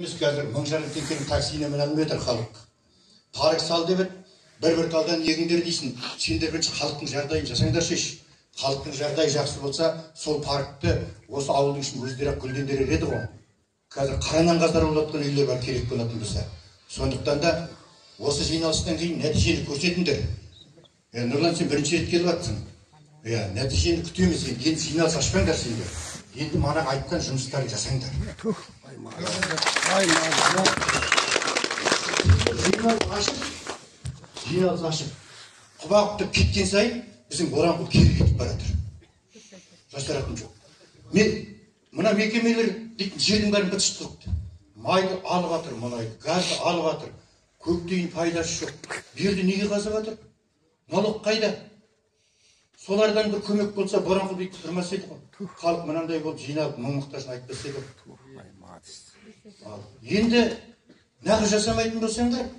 Біз қазір 1500 теңгенің таксиіне міне алмай отыр халық. Парк сал деп еді, бір-бір талдан егіңдер дейсің. Сендер бірінші халықтың жағдайын жасаңдаршы. Халықтың жағдайы жақсы болса, сол паркті осы ауылдың ішін өздері ақ гүлдендірер еді ғой. Қазір қара нан қаздар болып жатқан үйлер бар, керек болатын болса. Сондықтан да осы жиналыстан кейін нәтижені көрсетіңдер. Нұрлан, сен бірінші рет келіп жатсың. Нәтижені күтеміз енді. Енді жиналыс ашпаңдар сендер. Енді мана айтқан жұмыстарын жасаңдар. Жиналыс ашып, құба құтып кеткен сайын біздің Боранқұл кері кетіп бара жатыр. Жасыратыным жоқ. Мен мына мекемелер дейтін жердің бәрін быт-шыт қылыпты. Майды алып жатыр, мұнайды, газды алып жатыр. Көк тиын пайдасы жоқ. Бұл жерде неге қазып жатыр? Налог қайда? Солардан бір көмек болса, Боранқұл бүйтіп тұрмас еді ғой. Халық мынандай болып жиналып, мұң мұқтажын айтпас еді. Ал енді нағыз жасамайтын болсаңдар,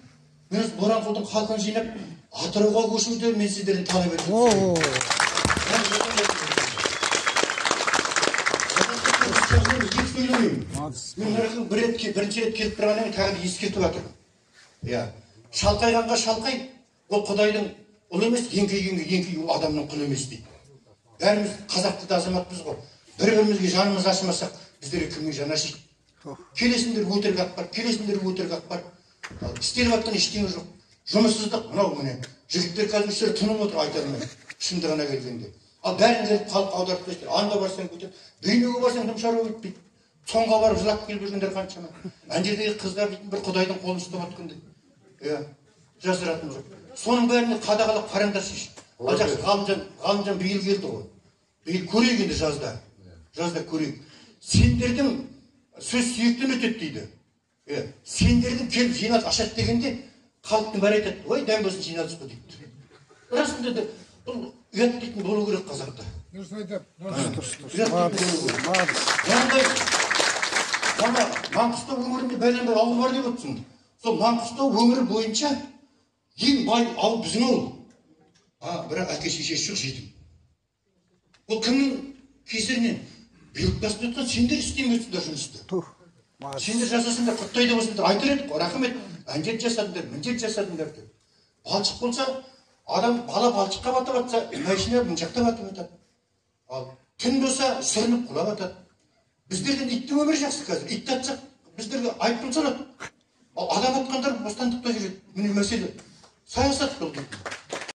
мен осы Боранқұлдың халқын жинап, Атырауға көшуді мен сіздерден талап етемін. Мен Нұрекең бірінші рет келіп тұрғаннан кейін тағы да ескертіп жатырмын. Шалқайғанға шалқай, ол Құдайдың ұлы емес, еңкейгенге еңкей, ол адамның құлы емес дейді. Бәріміз қазақты да азаматпыз ғой. Бір-бірімізге жанымыз ашымасақ, біздерге кімнің жаны ашиды? Келесіңдер өтірік ақпар, келесіңдер өтірік ақпар. Ал істеліп жатқан ештеңе жоқ. Жұмыссыздық мынау міне. Жігіттер қазір осы жерде тынып отыр, айта алмаймын. Шындығына келгенде. Ал бәрін келіп халық аударып тастайды. Анда барсаң көтер, Бейнеуге барсаң дым шаруа бітпейді. Соңға барып жылап келіп жүргендер қаншама. Ана жердегі қыздар дейтін бір Құдайдың қолын ұстап жатқандай. Жасыратыным жоқ. Соның бәріне қадағалап қараңдаршы. Ал жақсы, Ғалымжан биыл келді ғой. Биыл көрейік енді жазда. Жазда көрейік. Сендердің сөз сүйектен өтеді дейді. Сендердің келіп жиналыс ашады дегенде халықтың бәрі айтады, ой, дәм болсын жиналыс қой дейді. Расында да бұл ұят дейтін болу керек қазақта. Дұрыс айтады. Дұрыс, дұрыс. Ұят дейтін болу керек. Мына Маңғыстау өңірінде бәлен бір ауыл бар деп отырсың. Сол Маңғыстау өңірі бойынша ең бай ауыл біздің ауыл. Бірақ әке шешесі жоқ жетім. Ол кімнің кесірінен? Билік басында отырған сендер істемейсіңдер жұмысты. Сендер жасасыңдар, құттай да болсыңдар, айтар едік қой, рахмет, ана жерді жасадыңдар, мына жерді жасадыңдар деп. Балшық болса, адам бала балшыққа батып жатса, машина мына жақта батып жатады. Ал түн болса, сүрініп құлап жатады. Біздерден иттің өмірі жақсы қазір. Итті атсақ, біздерге айыппұл салады. Ал адам атқандар бостандықта жүреді. Міне мәселе. Саясат бұл.